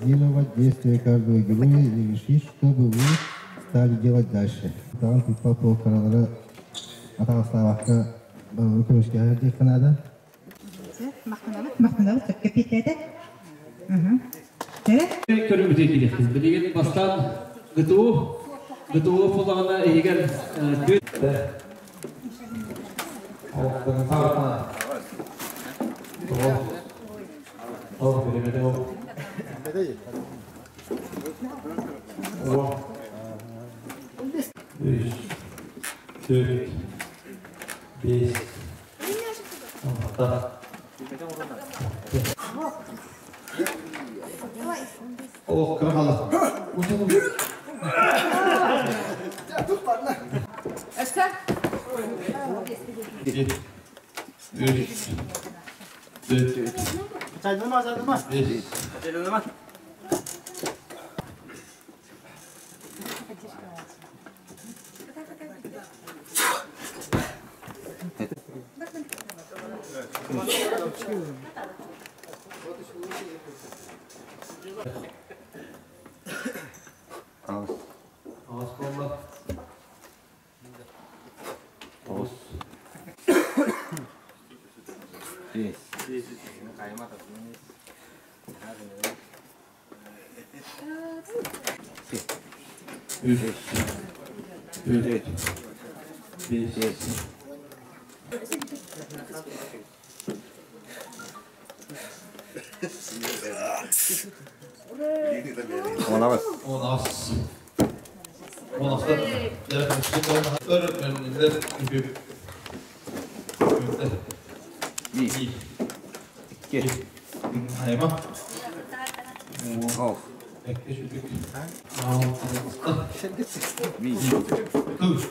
Проанализировать действия каждого героя и решить, что бы вы стали делать дальше. Таҕан тыыппат буолкаралары атаҕастаабакка көмүскэһэр диэххэ наада. Махтанабыт, махтанабыт, сөпкө эппиэттээтэ. Көрүммүтүн килиэхпит. Билигин бастаан ГТУ, ГТУ фулаҕына иһигэр Үс, төрт, бес, алта, Ох, кыра хаалла. Bir, üç, dört, beş. Ağız kolla. Тоҕус. Биэс. Үс, төрт, бес. Биэс. 18. 18. 18'da öğretmenler gibi. Биир. Икки. Хайма. Ох. Биир. Икки. Үс.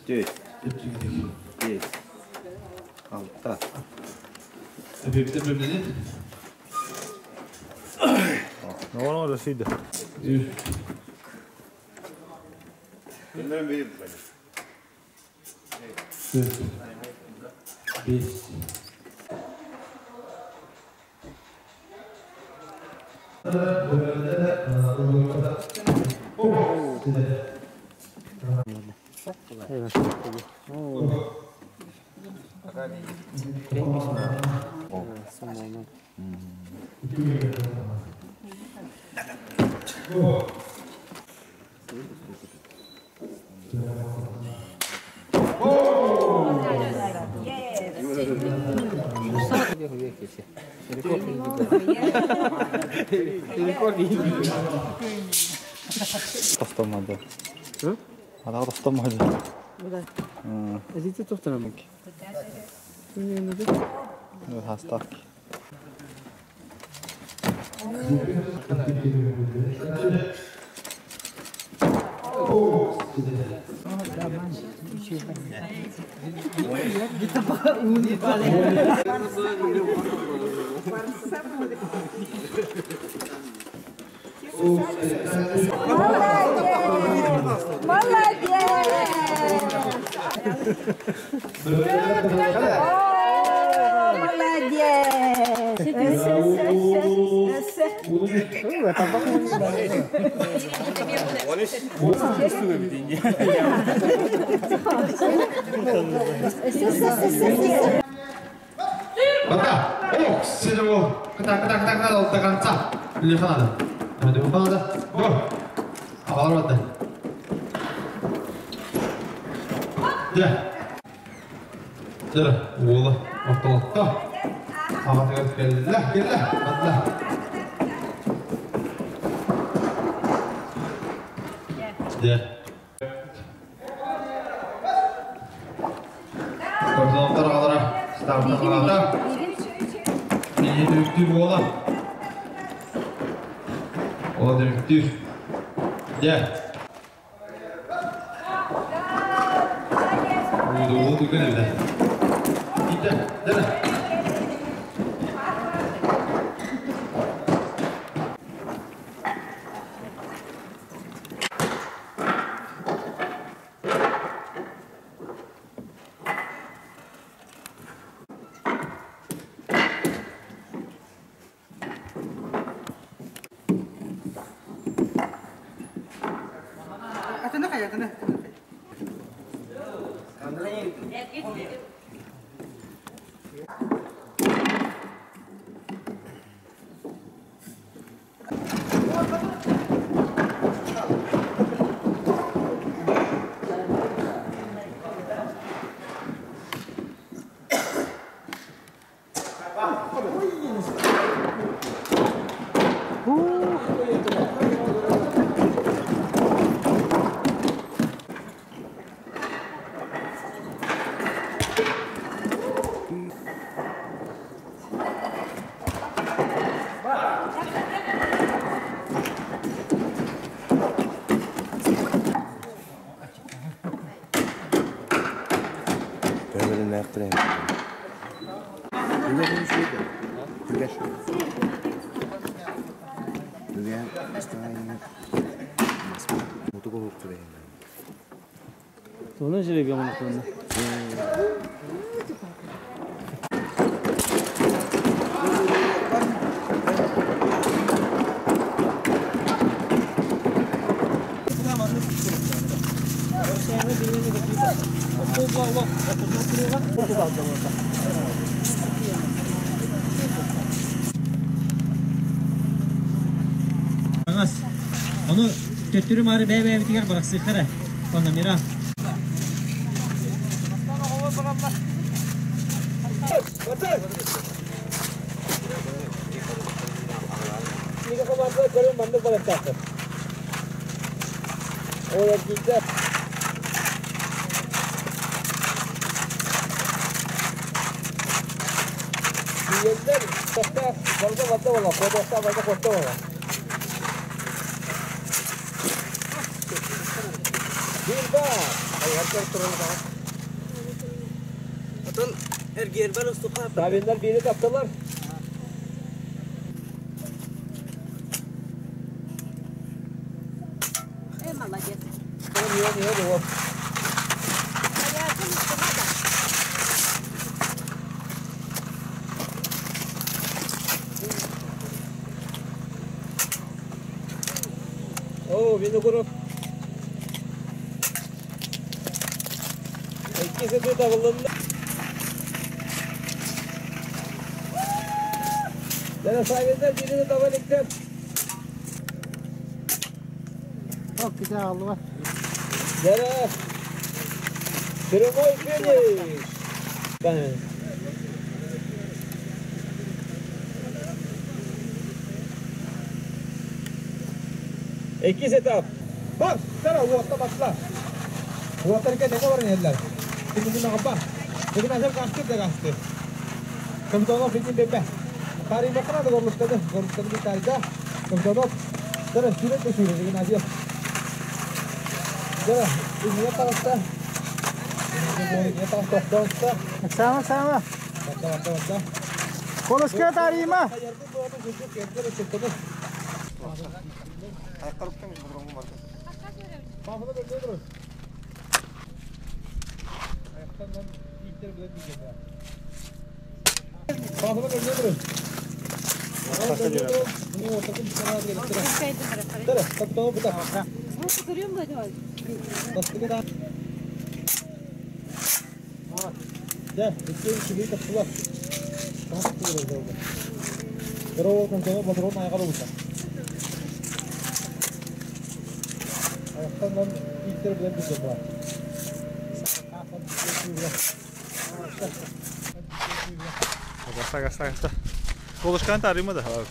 Төрт. Биэс. Алта. Beş. Тохтомады. Адаға тохтомады. Хастак. Бата! Ох, сидо! Кыта, кыта, кыта, кыта, до конца. Лиха надо. Лиха надо. Го! Обороты. Де. Де, уола, ортолотто. Ағатыгар келле, келле, атла. Де. Ортолоттар ағалара, старттан ағалара. Мені дүктүр уола. Ола дүктүр. Де. Уду, уду келді. Ите, дене. Ону төттөрү маары бэйэ-бэйэбитигэр бырахсыахха эрэ. По номерам. Савиннар биири таптылар. Молодец. О, Винокуров. Икки сытыы табылынна. Дана Савиннар биири таба иликтер. Çok güzel oldu. Дана Прямой финиш. Ben. Икки этап. Бар, тара уотта басла. Уоттар ке не бар неллер. Кимин аба. Бүгүн азыр касты да касты. Кымдонов битин бебе. Тари бакана да горлуктады. Горлуктады бит тарда. Кымдонов. Тара сүрөт да сүрөт деген азыр. Тара, не тараста. Не тараста токтонста. Sama sama. Бакка бакка бакка. Konuşka tarihime. Gasta gasta gasta. Konuşkan tarihime de abi.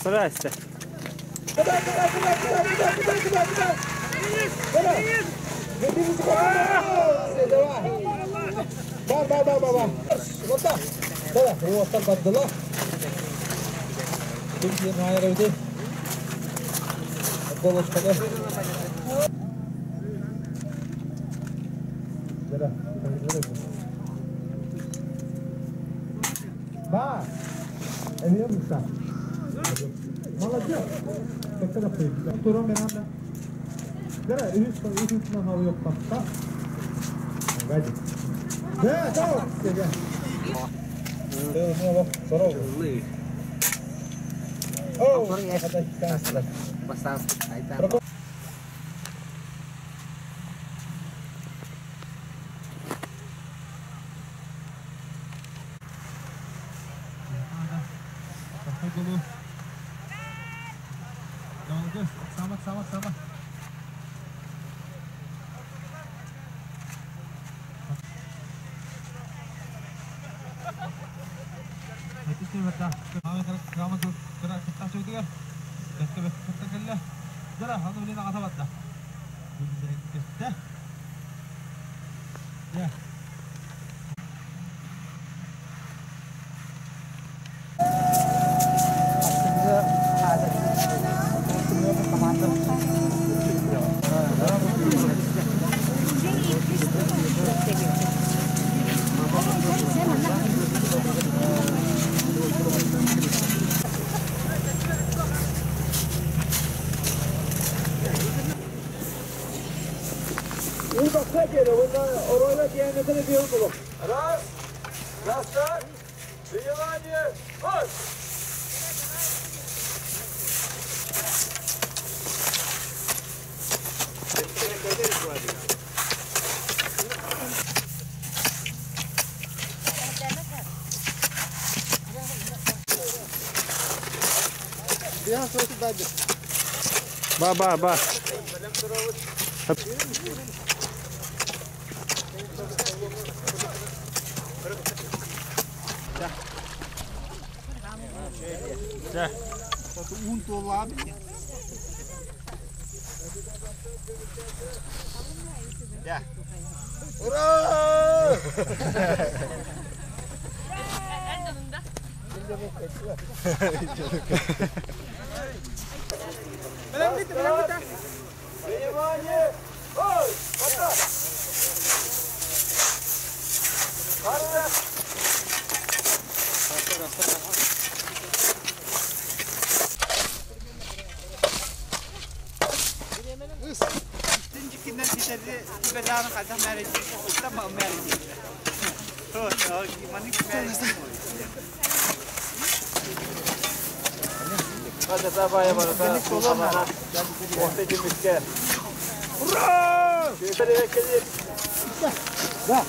Здрасте. Куда, куда, куда, куда, куда, куда, куда, куда? Куда? Давай. Ба, ба, ба, ба, ба. Вот так. Давай, вот так отдала. Ба! Молодец! Sama sama. Раз, на старт, внимание, марш! Ба, ба, ба. Ура! Внимание! Ой! Вот так! Ура! Да!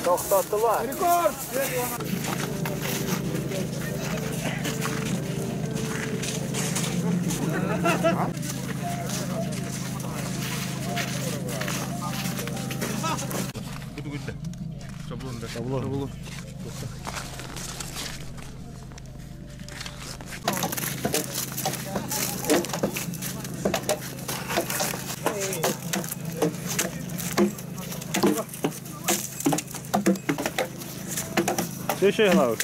Тоқтаттылар. Рекорд! Шаблон. Следующий главы.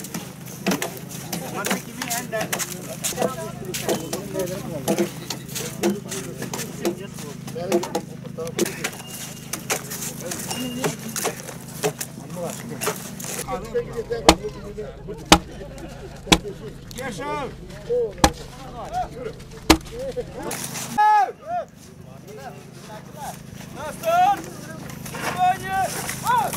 На старт! Внимание! Марш!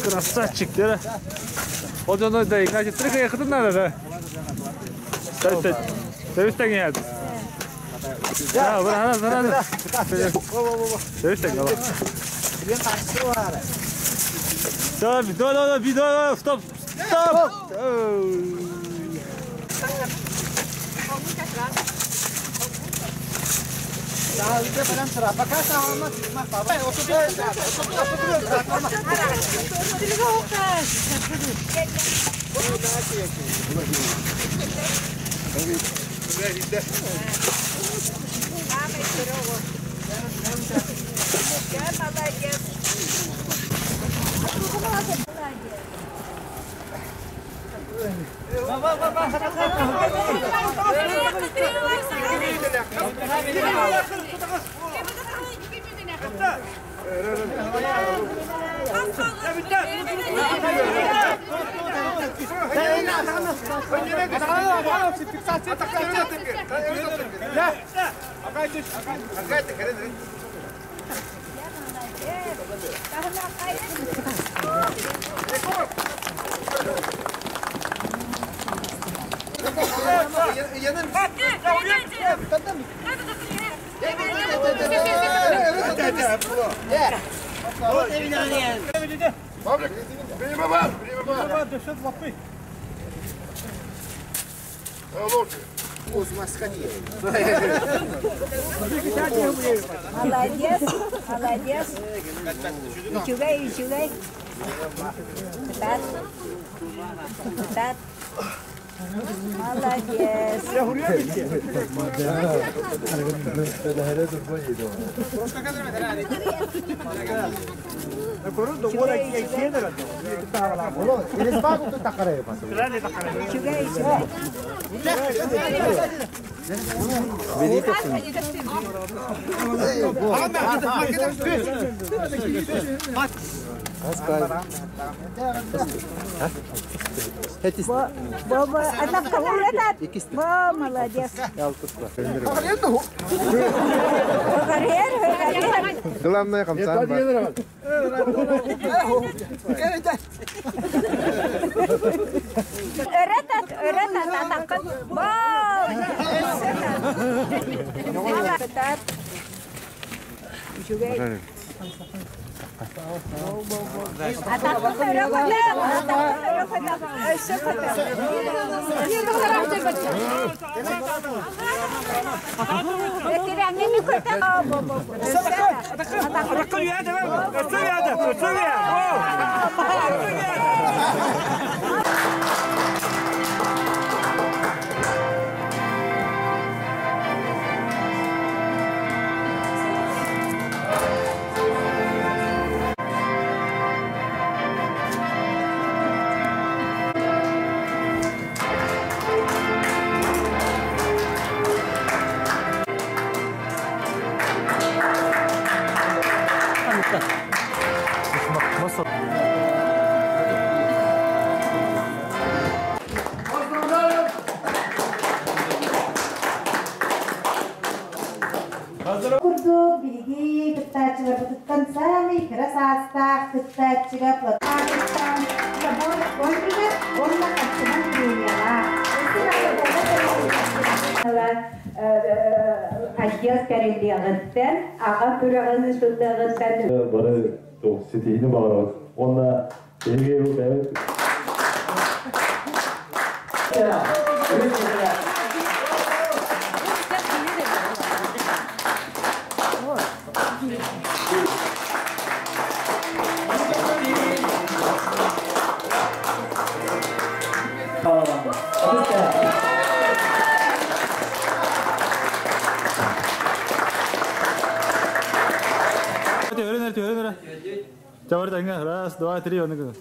Красавчик, да? Вот он, да, Игнатий, три ехать надо, да? Стой, нет. Да, да, да, да. Стоп, да, стоп, стоп. Молодец, молодец. Үчүгэй, үчүгэй. Тат. Тат. Молодец. Үчүгэй, үчүгэй. Баба, а там кого этот? Ба, молодец. Главное, хамсан бар. Öğret at, Ба, Үчүгэй. Nasıl? Саамай кыра саастаах кыттааччыга Платон собор конкурса уонна харчынан премиялаах. Отдел тэриллиэҕиттэн, аҕа күрэҕин ыытыллыаҕыттан Бары ситиһиини баҕарабыт. Уонна эһиги бэйэбит Раз, два, три, он.